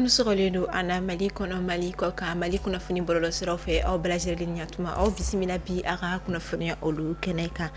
Minnu sɔgɔlen don an na Mali kɔnɔ, Mali kɔ kan, Mali kunnafoni bɔlɔlɔsiraw fɛ, aw bɛɛ lajɛlen ɲatuma, aw bisimila bi a ka kunnafoniya olu kɛnɛ kan.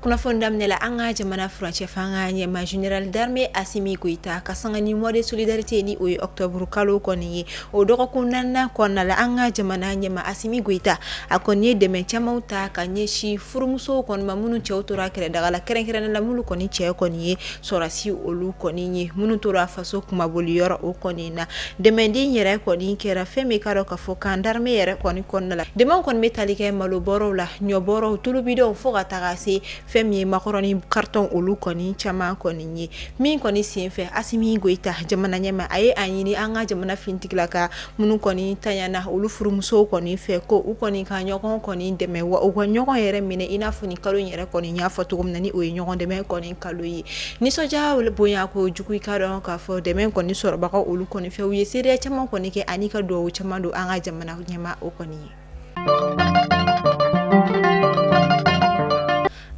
Kunnafoni daminɛ la, an ka jamana furancɛ fanga ɲɛmaa général d'armée Asimi Goyita ka sanga ni mois de solidarité ni o ye octobre kalo kɔni ye, o dɔgɔkun naaninan kɔnɔna la, an ka jamana ɲɛmaa Asimi Goyita a kɔni ye dɛmɛ camanw ta ka ɲɛsin furumusow kɔni ma minnu cɛw tora kɛlɛdaga la, kɛrɛnkɛrɛnnen la minnu kɔni cɛ kɔni ye sɔrɔdasi olu kɔni ye, minnu tora faso kunmabɔli yɔrɔ o kɔni na. Dɛmɛden yɛrɛ kɔni kɛra fɛn min ka dɔn k'a fɔ camp d'armée yɛrɛ kɔni kɔnɔna la, dɛmɛ kɔni bɛ tali kɛ malo bɔrɔw la, ɲɔ bɔrɔw, tulubidɔnw, fo ka taga se fɛn min ye makɔrɔni carton olu kɔni caman kɔni ye. Min kɔni senfɛ, Asimi Goyita jamana ɲɛmaa a ye a ɲini an ka jamana finitigilaka minnu kɔni tanyana olu furumusow kɔni fɛ, ko u kɔni ka ɲɔgɔn kɔni dɛmɛ, wa u ka ɲɔgɔn yɛrɛ minɛ i n'a fɔ ni kalo in yɛrɛ kɔni y'a fɔ cogo min na, ni o ye ɲɔgɔn dɛmɛ kɔni kalo ye. Nisɔndiya bonya ko jugu, i ka dɔn k'a fɔ dɛmɛ kɔni sɔrɔbagaw olu kɔni fɛ, u ye seereya caman kɔni kɛ ani ka dugawu caman don an ka jamana ɲɛmaa o kɔni ye.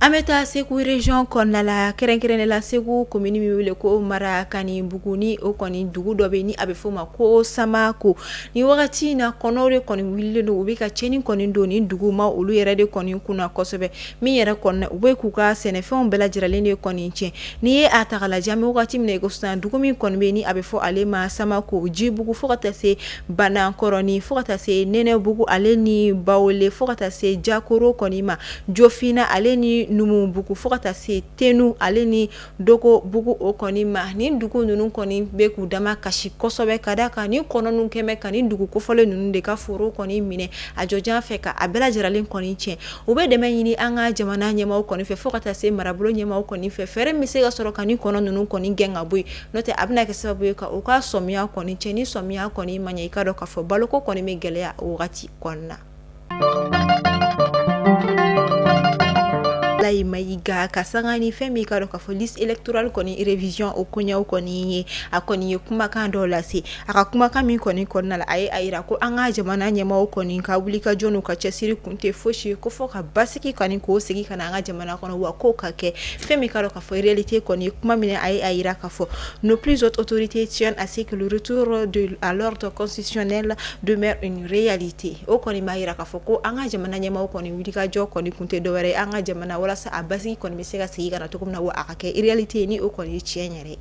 An bɛ taa Segu région kɔnɔna la, kɛrɛnkɛrɛnnen la Segu commune min wele ko Marakanibugu, ni o kɔni dugu dɔ bɛ ni a bɛ f'o ma ko Samako. Ni wagati in na, kɔnɔw de kɔni wulilen don, u bɛ ka tiɲɛni kɔni don ni dugu ma olu yɛrɛ de kɔni kunna kosɛbɛ. Min yɛrɛ kɔni u bɛ k'u ka sɛnɛfɛnw bɛɛ lajɛlen de kɔni tiɲɛ. N'i ye a ta k'a lajɛ, an bɛ wagati min na i ko sisan, dugu min kɔni bɛ ni a bɛ fɔ ale ma Samako, Jibugu, fo ka taa se Banankɔrɔnin, fo ka taa se Nɛnɛbugu ale ni Bawole, fo ka taa se Jakoro kɔni ma, Jofina ale ni Numubugu, fo ka taa se Tenu ale ni Dogobugu o kɔni ma. Nin dugu ninnu kɔni bɛ k'u dama kasi kosɛbɛ, ka da kan ni kɔnɔ ninnu kɛmɛ ka nin dugu kofɔlen ninnu de ka foro kɔni minɛ a jɔjan fɛ ka a bɛɛ lajɛlen kɔni tiɲɛ. U bɛ dɛmɛ ɲini an ka jamana ɲɛmaaw kɔni fɛ, fo ka taa se marabolo ɲɛmaaw kɔni fɛ, fɛɛrɛ min bɛ se ka sɔrɔ ka nin kɔnɔ ninnu kɔni gɛn ka bɔ yen. N'o tɛ, a bɛna kɛ sababu ye ka u ka sɔmiya kɔni tiɲɛ. Ni sɔmiya kɔni ma ɲɛ, i ka dɔn k'a fɔ baloko kɔni bɛ gɛlɛya o wagati kɔnɔna. Abdoulaye Maïga ka sanga ni fɛn min ka dɔn k'a fɔ liste électorale kɔni révision o koɲɛw kɔni ye, a kɔni ye kumakan dɔ lase. A ka kumakan min kɔni kɔnɔna la, a ye a jira ko an ka jamana ɲɛmaaw kɔni ka wulikajɔ n'u ka cɛsiri kun tɛ fosi ye ko fɔ ka basigi kɔni k'o segin ka na an ka jamana kɔnɔ, wa k'o ka kɛ fɛn min ka dɔn k'a fɔ réalité kɔni ye. Kuma min a ye a jira k'a fɔ nos plus hautes autorités tiennent à ce que le retour de à l'ordre constitutionnel demeure une réalité. O kɔni b'a jira k'a fɔ ko an ka jamana ɲɛmaaw kɔni wulikajɔ kɔni kun tɛ dɔwɛrɛ ye an ka jamana, walasa a basigi kɔni bɛ se ka segin ka na cogo min na, wa a ka kɛ réalité ye, ni o kɔni ye tiɲɛ yɛrɛ ye.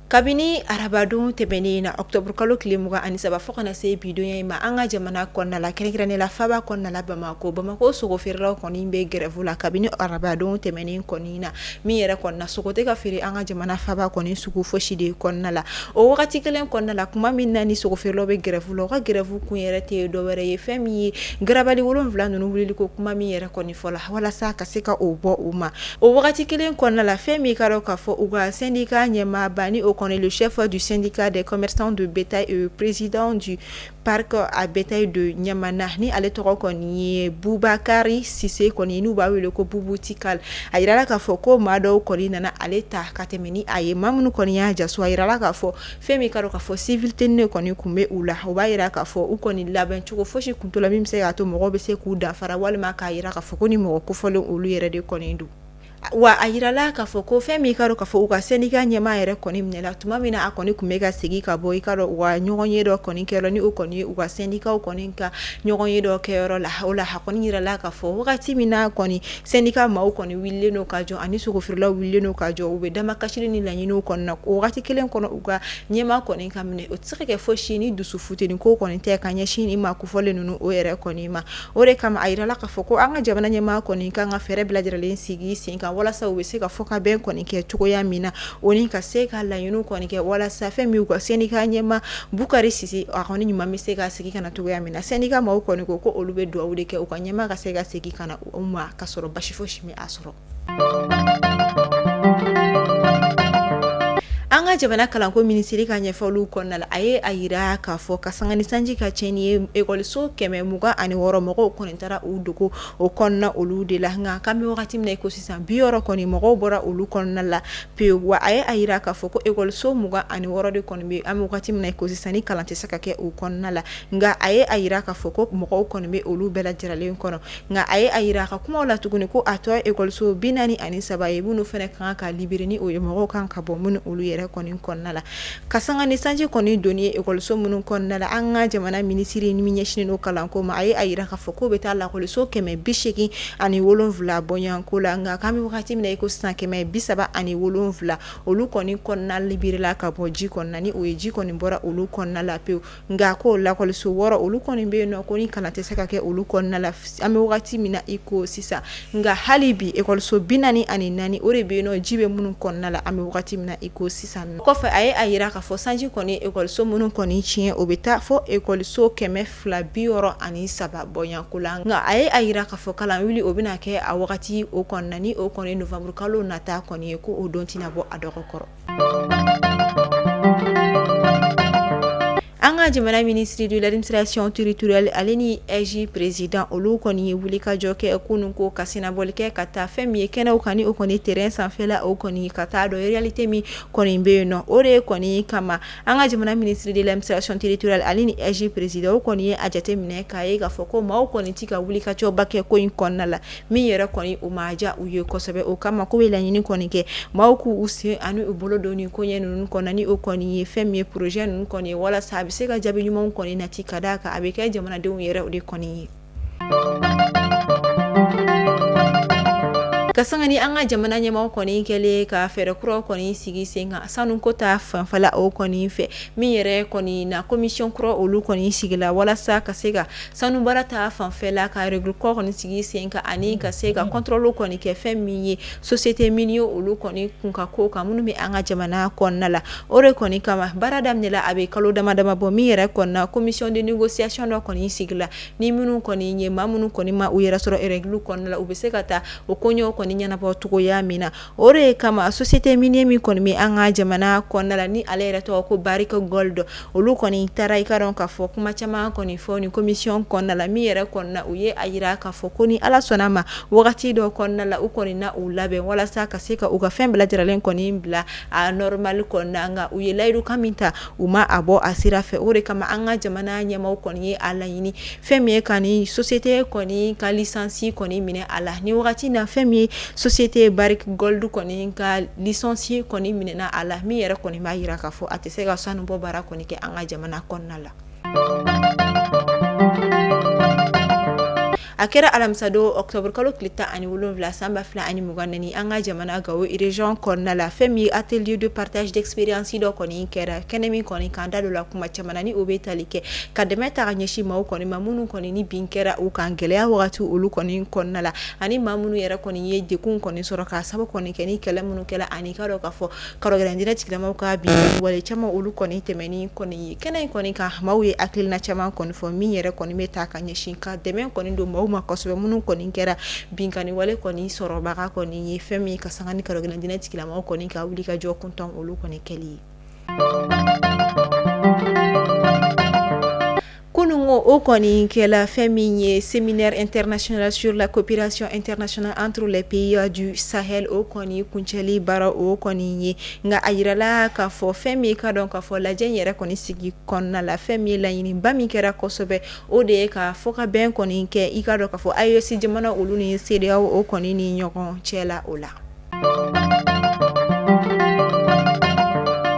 Kabini arabadon tɛmɛnen na, octobre kalo tile 23, fo kana se bidonya in ma, an ka jamana kɔnɔna la, kɛrɛnkɛrɛnnen la faba kɔnɔna la Bamakɔ, Bamakɔ sogo feerelaw kɔni bɛ grève la kabini arabadon tɛmɛnen kɔni na. Min yɛrɛ kɔnɔna, sogo tɛ ka feere an ka jamana faba kɔni sugu fosi de kɔnɔna la. O wagati kelen kɔnɔna la, tuma min na ni sogo feerelaw bɛ grève la, u ka grève kun yɛrɛ tɛ dɔwɛrɛ ye fɛn min ye garabali 7 ninnu wulili ko kuma min yɛrɛ kɔni fɔ la, walasa ka se ka o bɔ u ma. O wagati kelen kɔnɔna la, fɛn min ka dɔn k'a fɔ u ka syndicat ɲɛmaaba, ni o kɔni le chef du syndicat des commerçants de bétail et président du parc à bétail de Ɲamana, ni ale tɔgɔ kɔni ye Bubakari Sise kɔni, n'u b'a wele ko Bubu Tikal, a yirala k'a fɔ ko maa dɔw kɔni nana ale ta ka tɛmɛ ni a ye. Maa minnu kɔni y'a jaso, a yirala k'a fɔ fɛn min ka dɔn k'a fɔ civil tenue kɔni tun bɛ u la. O b'a yira k'a fɔ u kɔni labɛn cogo fosi kun t'u la min bɛ se k'a to mɔgɔw bɛ se k'u danfara walima k'a yira k'a fɔ ko ni mɔgɔ kofɔlen olu yɛrɛ de kɔni don. Wa a yirala k'a fɔ ko fɛn min ka dɔn k'a fɔ u ka syndicat ɲɛmaa yɛrɛ kɔni minɛla tuma min na a kɔni tun bɛ ka segin ka bɔ, i ka dɔn u ka ɲɔgɔnye dɔ kɔni kɛyɔrɔ, ni o kɔni ye u ka syndicat kɔni ka ɲɔgɔnye dɔ kɛyɔrɔ la. O la, a kɔni yirala k'a fɔ wagati min na kɔni syndicat maaw kɔni wulilen don ka jɔ ani sogofeerelaw wulilen don ka jɔ, u bɛ damakasili ni laɲiniw kɔni na, o wagati kelen kɔnɔ u ka ɲɛmaa kɔni ka minɛ, o tɛ se ka kɛ fosi ni dusu futeni ko kɔni tɛ ka ɲɛsin ni maa kofɔlen ninnu o yɛrɛ kɔni ma. O de kama, a yirala k'a fɔ ko an ka jamana ɲɛmaa kɔni kan ka fɛɛrɛ bɛɛ lajɛlen sigi sen kan, walasa u bɛ se ka fɔ ka bɛn kɔni kɛ cogoya min na, o ni ka se ka laɲiniw kɔni kɛ, walasa fɛn min u ka syndicat ɲɛmaa Bukari Sise, a kɔni ɲuman bɛ se ka segin ka na cogoya min na. Syndicat maaw kɔni ko ko olu bɛ dugawu de kɛ u ka ɲɛmaa ka se ka segin ka na u ma ka sɔrɔ basi fosi ma a sɔrɔ. An ka An ka jamana kalanko minisiri ka ɲɛfɔliw kɔnɔna la, a ye a jira k'a fɔ ka sanga ni sanji ka tiɲɛni ye ekɔliso 126 mɔgɔw kɔni taara u dogo o kɔnɔna olu de la, nka k'an bɛ wagati min na i ko sisan 60 kɔni mɔgɔw bɔra olu kɔnɔna la pewu. Wa a ye a jira k'a fɔ ko ekɔliso 26 de kɔni bɛ an bɛ wagati min na i ko sisan ni kalan tɛ se ka kɛ u kɔnɔna la, nka a ye a jira k'a fɔ ko mɔgɔw kɔni bɛ olu bɛɛ lajɛlen kɔnɔ. Nka a ye a jira a ka kumaw la tuguni ko a tɔ ekɔliso 43 ye minnu fana kan ka libérer ni o ye mɔgɔw kan ka bɔ minnu olu yɛrɛ kɔni kɔnɔna la. Ka sanga ni sanji kɔni donni ye ekɔliso minnu kɔnɔna la, an ka jamana minisiri min ɲɛsinnen don kalanko ma, a ye a jira k'a fɔ k'o bɛ taa lakɔliso 807 bɔɲɔgɔnko la, nka k'an bɛ wagati min na i ko sisan 137 olu kɔni kɔnɔna libérer la ka bɔ ji kɔnɔna ni o ye ji kɔni bɔra olu kɔnɔna la pewu. Nka ko lakɔliso 6 olu kɔni bɛ yen nɔ ko ni kalan tɛ se ka kɛ olu kɔnɔna la an bɛ wagati min na i ko sisan, nka hali bi ekɔliso 44 o de bɛ yen nɔ ji bɛ minnu kɔnɔna la an bɛ wagati min na i ko sisan. Kɔfɛ a ye a jira k'a fɔ sanji kɔni ekɔliso minnu kɔni tiɲɛ o bɛ taa fɔ ekɔliso 263 bɔɲɔgɔnko la, nka a ye a jira k'a fɔ kalan wuli o bɛna kɛ a wagati o kɔnɔna ni o kɔni novembre kalo nata kɔni ye ko o don tɛna bɔ a dɔgɔ kɔrɔ. An ka jamana ministre de l'administration territoriale ale ni AIGE président olu kɔni ye wulikajɔ kɛ kunun ko ka senabɔli kɛ ka taa fɛn min ye kɛnɛw kan ni o kɔni terrain sanfɛla o kɔni ka taa dɔn réalité min kɔni bɛ yen nɔ. O de kɔni kama an ka jamana ministre de l'administration territoriale ale ni AIGE président o kɔni ye a jateminɛ k'a ye k'a fɔ ko maaw kɔni tɛ ka wulikajɔba kɛ ko in kɔnɔna la. Min yɛrɛ kɔni o ma diya u ye kosɛbɛ, o kama k'u ye laɲini kɔni kɛ maaw k'u sen ani u bolo don nin koɲɛ ninnu kɔnɔ ni o kɔni ye fɛn min ye projet ninnu kɔni ye walasa a bɛ se ka jaabi ɲumanw kɔni nati ka d'a kan a bɛ kɛ jamanadenw yɛrɛ o de kɔni ye. Ka sanga ni an ka jamana ɲɛmaaw kɔni kɛlen ka fɛɛrɛ kuraw kɔni sigi sen kan sanuko ta fanfɛla o kɔni fɛ, min yɛrɛ kɔni na commission kura olu kɔni sigila walasa ka se ka Sanubaara ta fanfɛla ka règle kura kɔni sigi sen kan ani ka se ka contrôle kɔni kɛ fɛn min ye société minière olu kɔni kun ka ko kan minnu bɛ an ka jamana kɔnɔna la. O de kɔni kama baara daminɛla a bɛ kalo dama dama bɔ, min yɛrɛ kɔnɔna commission de négociation dɔ kɔni sigila ni minnu kɔni ye maa minnu kɔni ma u yɛrɛ sɔrɔ règle kɔnɔna la, u bɛ se ka taa o koɲɛw kɔni ɲɛnabɔ cogoya min na. O de kama société minière min kɔni bɛ an ka jamana kɔnɔna la ni ale yɛrɛ tɔgɔ ko Barrick Gold, olu kɔni taara i ka dɔn k'a fɔ kuma caman kɔni fɔ ni commission kɔnɔna la, min yɛrɛ kɔnɔna u ye a jira k'a fɔ ko ni Ala sɔnna ma wagati dɔ kɔnɔna la u kɔni na u labɛn walasa ka se ka u ka fɛn bɛɛ lajɛlen kɔni bila a normal kɔnɔna, nka u ye layidukan min ta u ma a bɔ a sira fɛ. O de kama an ka jamana ɲɛmaaw kɔni ye a laɲini fɛn min ye ka ni société kɔni ka licence kɔni minɛ a la. Ni wagati na fɛn min ye société Barrick Gold kɔni ka licence kɔni minɛna a la, min yɛrɛ kɔni b'a jira k'a fɔ a tɛ se ka sanubɔ baara kɔni kɛ an ka jamana kɔnɔna la. A kɛra alamisadon octobre kalo tile 17 san 2024 an ka jamana Gawo région kɔnɔna la, fɛn min ye atelier de partage d'expérience dɔ kɔni kɛra kɛnɛ min kɔni kan da don la kuma caman na ni o bɛ tali kɛ ka dɛmɛ ta ka ɲɛsin maaw kɔni ma minnu kɔni ni bin kɛra u kan gɛlɛya wagati olu kɔni kɔnɔna la, ani maa minnu yɛrɛ kɔni ye degun kɔni sɔrɔ k'a sababu kɔni kɛ ni kɛlɛ minnu kɛra, ani ka dɔn k'a fɔ karɔgɛlɛn tigilamaw ka bin wale caman olu kɔni tɛmɛni kɔni ye. Kɛnɛ in kɔni kan maaw ye hakilina caman kɔni fɔ min yɛrɛ kɔni bɛ taa ka ɲɛsin ka dɛmɛ kɔni don maaw ma kosɛbɛ minnu kɔni kɛra binkanni wale kɔni sɔrɔbaga kɔni ye, fɛn min ka sanga ni karɔgɛlɛn tigilamaw kɔni ka wuli ka jɔ kuntan olu kɔni kɛli ye. Kununko o kɔni kɛla fɛn min ye séminaire international sur la coopération internationale entre les pays du Sahel o kɔni kuncɛli baara o kɔni ye. Nka a jirala k'a fɔ fɛn min ka dɔn k'a fɔ lajɛ in yɛrɛ kɔni sigi kɔnɔna la, fɛn min ye laɲiniba min kɛra kosɛbɛ o de ye ka fɔ ka bɛn kɔni kɛ i ka dɔn k'a fɔ AES jamana olu ni CEDEAO o kɔni ni ɲɔgɔn cɛ la o la.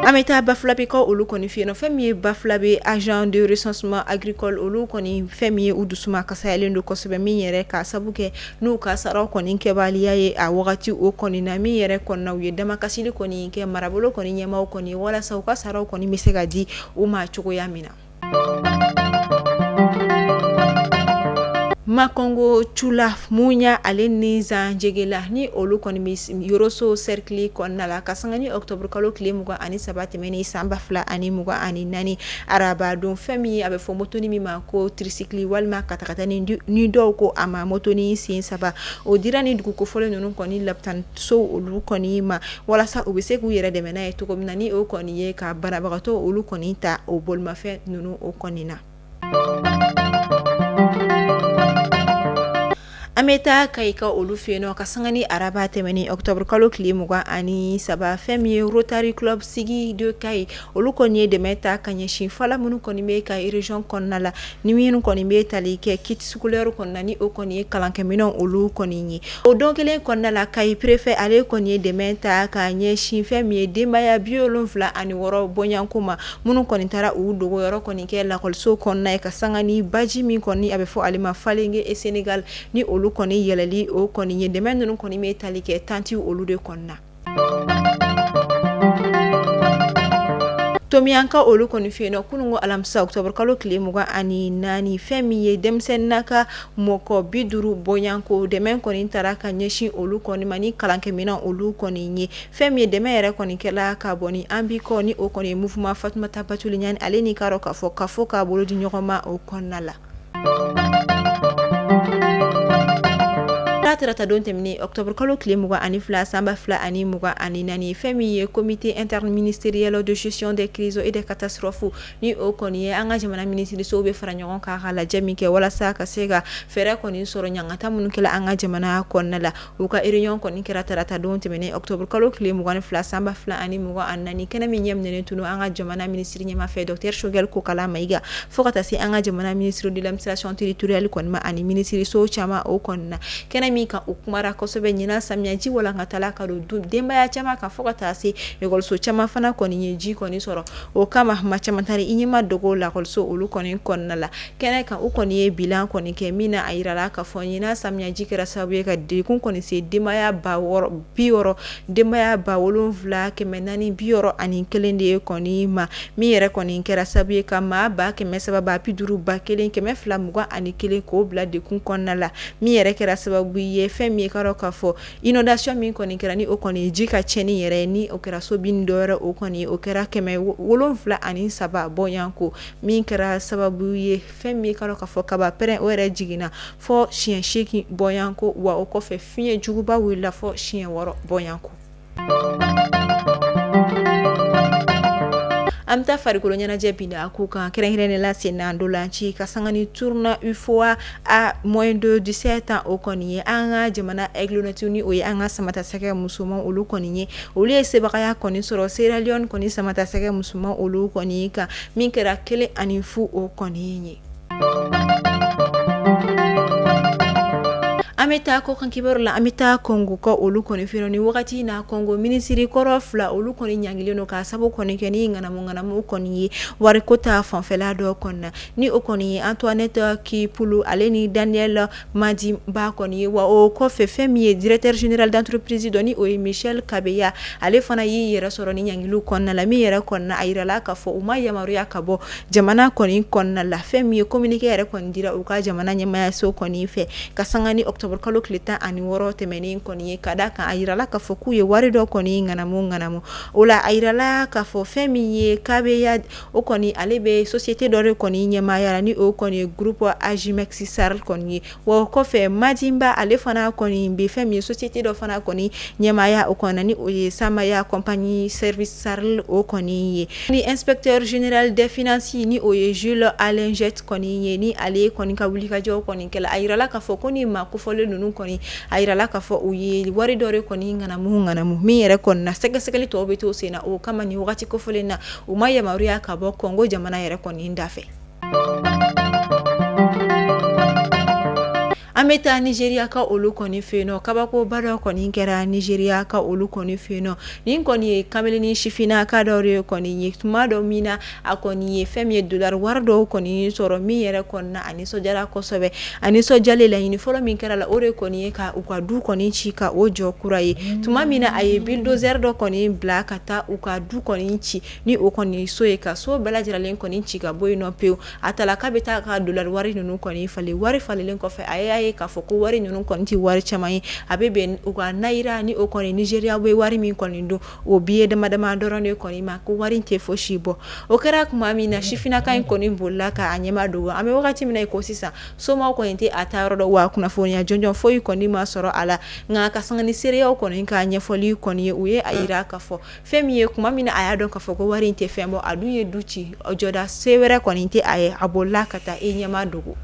An bɛ taa Bafulabɛkaw olu kɔni fɛ yen fɛn min ye Bafulabɛ agent de recensement agricole olu kɔni fɛn min ye u dusuma kasayalen don kosɛbɛ, min yɛrɛ ka sabu kɛ n'u ka saraw kɔni kɛbaliya ye a wagati o kɔni na, min yɛrɛ kɔnɔna u ye damakasili kɔni kɛ marabolo kɔni ɲɛmaaw kɔni walasa u ka saraw kɔni bɛ se ka di u ma cogoya min na. Makongo Cula Muɲa ale ni Zanjɛgɛla ni olu kɔni bɛ Yoroso cercle kɔnɔna la ka sanga ni octobre kalo tile 23 tɛmɛnen san 2024 araba don. Fɛn min a bɛ fɔ motoni min ma ko tricycle walima katakatani ni dɔw ko a ma motoni sen saba, o dira ni dugu kofɔlen ninnu kɔni lapitaniso olu kɔni ma walasa u bɛ se k'u yɛrɛ dɛmɛ n'a ye cogo min na, ni o kɔni ye ka banabagatɔ olu kɔni ta o bolimafɛn ninnu o kɔni na. An bɛ taa Kayika olu fɛ yen nɔ ka sanga ni araba tɛmɛnen octobre kalo tile 23, fɛn min ye Rotary Club Sigi de Kayi olu kɔni ye dɛmɛ ta ka ɲɛsin fala minnu kɔni bɛ Kayi région kɔnɔna la, ni minnu kɔni bɛ tali kɛ kit scolaire kɔnɔna, ni o kɔni ye kalankɛminɛnw olu kɔni ye. O don kelen kɔnɔna la, Kayi préfet ale kɔni ye dɛmɛ ta ka ɲɛsin fɛn min ye denbaya 76 bɔɲɔgɔnko ma, minnu kɔni taara u dogoyɔrɔ kɔni kɛ lakɔliso kɔnɔna ye ka sanga ni baji min kɔni a bɛ fɔ ale ma Falenke et Sénégal, ni olu kɔni yɛlɛli o kɔni ye. Dɛmɛ ninnu kɔni bɛ tali kɛ tanti olu de kɔnɔna. Tomiyanka olu kɔni fɛ yen nɔ kunun ko alamisa octobre kalo tile 24, fɛn min ye denmisɛnnin ka mɔgɔ 50 bɔɲɔgɔnko dɛmɛ kɔni taara ka ɲɛsin olu kɔni ma ni kalankɛminɛn olu kɔni ye. Fɛn min ye dɛmɛ yɛrɛ kɔni kɛla ka bɔ ni an bi kɔ, ni o kɔni ye mouvement Fatumata Batuli Ɲani ale ni k'a dɔn k'a fɔ k'a fɔ k'a bolo di ɲɔgɔn ma o kɔnɔna la. Tarata don tɛmɛnen octobre kalo tile 22 san 2024, fɛn min ye comité interministériel de gestion des crises et des catastrophes, ni o kɔni ye an ka jamana minisirisow bɛ fara ɲɔgɔn kan ka lajɛ min kɛ walasa ka se ka fɛɛrɛ kɔni sɔrɔ ɲangata minnu kɛla an ka jamana kɔnɔna la, u ka réunion kɔni kɛra tarata don tɛmɛnen octobre kalo tile 22 san 2024, kɛnɛ min ɲɛminɛnen tun don an ka jamana minisiri ɲɛmaa fɛ docteur Choguel Kokala Maïga, fo ka taa se an ka jamana ministre de l'administration territoriale kɔni ma ani minisiriso caman o kɔni na. Kɛnɛ min kan, u kumara kosɛbɛ ɲinan samiyaji walankatala ka don denbaya caman kan, fo ka taa se ekɔliso caman fana kɔni ye ji kɔni sɔrɔ. O kama maa caman taara i ɲɛma dogo lakɔliso olu kɔni kɔnɔna la. Kɛnɛ kan, u kɔni ye bilan kɔni kɛ min na, a yirala k'a fɔ ɲinan samiyaji kɛra sababu ye ka degun kɔni se denbaya 60 denbaya 7461 de kɔni ma, min yɛrɛ kɔni kɛra sababu ye ka maa 350 1,221 k'o bila degun kɔnɔna la, min yɛrɛ kɛra sababu ye fɛn min ye k'a dɔn k'a fɔ inondation min kɔni kɛra, ni o kɔni ji ka tiɲɛni yɛrɛ ye, ni o kɛra so bin dɔ o kɔni o kɛra 703 bɔɲɔgɔnko, min kɛra sababu ye fɛn min k'a dɔn k'a fɔ kaba pɛrɛn o yɛrɛ jiginna fɔ siɲɛ 8 bɔɲɔgɔnko, wa o kɔfɛ fiɲɛ juguba wulila fɔ siɲɛ 6 bɔɲɔgɔnko. An bɛ taa farikolo ɲɛnajɛ bi a ko kan, kɛrɛnkɛrɛnnen la senna ntolanci ka sanga ni tournoi UFOA A moins de 17 ans o kɔni ye an ka jamana Aiglonnets, ni o ye an ka samatasɛgɛ musoman olu kɔni ye, olu ye sebagaya kɔni sɔrɔ Sierra Leone kɔni samatasɛgɛ musoman olu kɔni kan, min kɛra 1-0 o kɔni ye. An bɛ taa kɔkan kibaru la, an bɛ taa Kɔngo ka olu kɔni fɛ ni wagati na. Kɔngo minisiri kɔrɔ fila olu kɔni ɲangilen don k'a sababu kɔni kɛ ni ŋanamu ŋanamu kɔni ye wariko ta fanfɛla dɔ kɔni na, ni o kɔni ye Antoinette Kipulu ale ni Daniel Madimba kɔni ye. Wa o kɔfɛ fɛn min ye directeur général d'entreprise dɔ, ni o ye Michel Kabeya, ale fana y'i yɛrɛ sɔrɔ ni ɲangiliw kɔnɔna la, min yɛrɛ kɔnɔna a yirala k'a fɔ u ma yamaruya ka bɔ jamana kɔni kɔnɔna la. Fɛn min ye communiqué yɛrɛ kɔni dira u ka jamana ɲɛmaayaso kɔni fɛ ka sanga ni octobre kalo tile 16 tɛmɛnen kɔni ye, ka da kan a yirala k'a fɔ k'u ye wari dɔ kɔni ŋanamu ŋanamu. O la a yirala k'a fɔ fɛn min ye Kabeya o kɔni ale bɛ société dɔ de kɔni ɲɛmaaya la, ni o kɔni ye groupe Agimex SARL kɔni ye. Wa o kɔfɛ Madimba ale fana kɔni bɛ fɛn min ye société dɔ fana kɔni ɲɛmaaya o kɔnɔ, ni o ye Samaya compagnie service SARL o kɔni ye. Ni inspecteur général des finances, ni o ye Jules Alingete kɔni ye, ni ale kɔni ka wulikajɔ kɔni kɛla, a yirala k'a fɔ ko ni maa kofɔlen ninnu kɔni a yirala k'a fɔ u ye wari dɔ de kɔni ŋanamu ŋanamu, min yɛrɛ kɔni na sɛgɛsɛgɛli tɔw bɛ to sen na. O kama ni wagati kofɔlen na, u ma yamaruya ka bɔ Kɔngo jamana yɛrɛ kɔni da fɛ. An An bɛ taa Nizeriya ka olu kɔni fɛ yen nɔ. Kabakoba dɔ kɔni kɛra Nizeriya ka olu kɔni fɛ yen nɔ. Nin kɔni ye kamalennin sifinnaka dɔ de kɔni ye tuma dɔ min na a kɔni ye fɛn min ye dolari wari dɔw kɔni sɔrɔ min yɛrɛ kɔni na a nisɔndiyara kosɛbɛ. A nisɔndiyalen, laɲini fɔlɔ min kɛra la, o de kɔni ye ka u ka du kɔni ci ka o jɔ kura ye. Tuma min na a ye bulldozer dɔ kɔni bila ka taa u ka du kɔni ci ni o kɔni so ye, ka so bɛɛ lajɛlen kɔni ci ka bɔ yen nɔ pewu. A taara k'a bɛ taa ka dolari wari ninnu kɔni falen. Wari falenlen kɔfɛ, a y'a ye k'a fɔ ko wari ninnu kɔni tɛ wari caman ye. A bɛ bɛn u ka nayira ni o kɔni Nizeriya bɛ wari min kɔni dun, o biye dama dama dɔrɔn de kɔni ma, ko wari tɛ fosi bɔ. O kɛra tuma min na, sifinnaka in kɔni bolila k'a ɲɛma dogo. An bɛ wagati min na i ko sisan, somaw kɔni tɛ a taa yɔrɔ dɔn, wa kunnafoniya jɔnjɔn foyi kɔni ma sɔrɔ a la. Nka ka sanga ni seereyaw kɔni ka ɲɛfɔli kɔni ye, u ye a jira k'a fɔ fɛn min ye, tuma min na a y'a dɔn k'a fɔ ko wari in tɛ fɛn bɔ, a dun ye du ci, jɔda se wɛrɛ kɔni tɛ a ye, a bolila ka taa i ɲɛma dogo.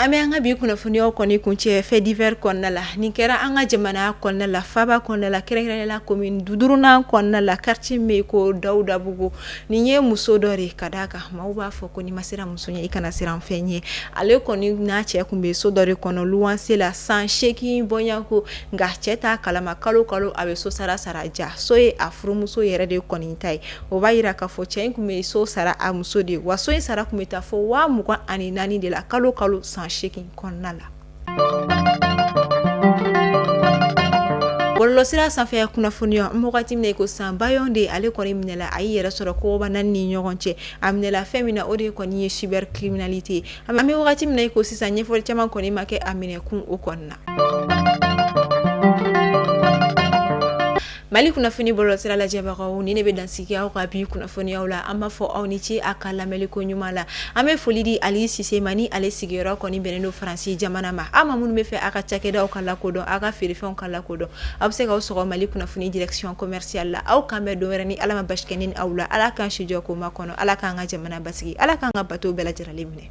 An bɛ an ka bi kunnafoniyaw kɔni kuncɛ fait divers kɔnɔna la. Nin kɛra an ka jamana kɔnɔna la, faaba kɔnɔna la, kɛrɛnkɛrɛnnenya la commune duurunan kɔnɔna la, quartier min ko Dawudabugu. Nin ye muso dɔ de ka d'a kan maaw b'a fɔ ko n'i ma siran muso ɲɛ, i kana siran fɛn ɲɛ. Ale kɔni n'a cɛ tun bɛ so dɔ de kɔnɔ luwanse la san 8 bɔɲɔgɔnko, nka cɛ t'a kalama. Kalo kalo a bɛ so sara sara, ja so ye a furumuso yɛrɛ de kɔni ta ye. O b'a jira k'a fɔ cɛ in tun bɛ so sara a muso de ye, wa so in sara tun bɛ taa fo 24,000 de la kalo kalo san 8 kɔnɔna la. Bɔlɔlɔsira sanfɛ kunnafoniya, wagati min na i ko sisan, Bayon de ale kɔni minɛla, a y'i yɛrɛ sɔrɔ kogoba naani ni ɲɔgɔn cɛ. A minɛla fɛn min na, o de kɔni ye cybercriminalité ye. An bɛ wagati min na i ko sisan, ɲɛfɔli caman kɔni ma kɛ a minɛkun o kɔni na. Mali kunnafoni bɔlɔlɔsira lajɛbagaw, ni ne bɛ dansigi aw ka bi kunnafoniyaw la. An b'a fɔ aw ni ce a ka lamɛnli ko ɲuman la. An bɛ foli di Ali Sise ma, ni ale sigiyɔrɔ kɔni bɛnnen don Faransi jamana ma. Aw ma minnu bɛ fɛ aw ka cakɛdaw ka lakodɔn, aw ka feerefɛnw ka lakodɔn, aw bɛ se k'aw sɔgɔ Mali kunnafoni direction commerciale la. Aw k'an bɛn don wɛrɛ ni Ala ma basi kɛ ne ni aw la. Ala k'an si jɔ k'o makɔnɔ. Ala k'an ka jamana basigi. Ala k'an ka bato bɛɛ lajɛlen minɛ.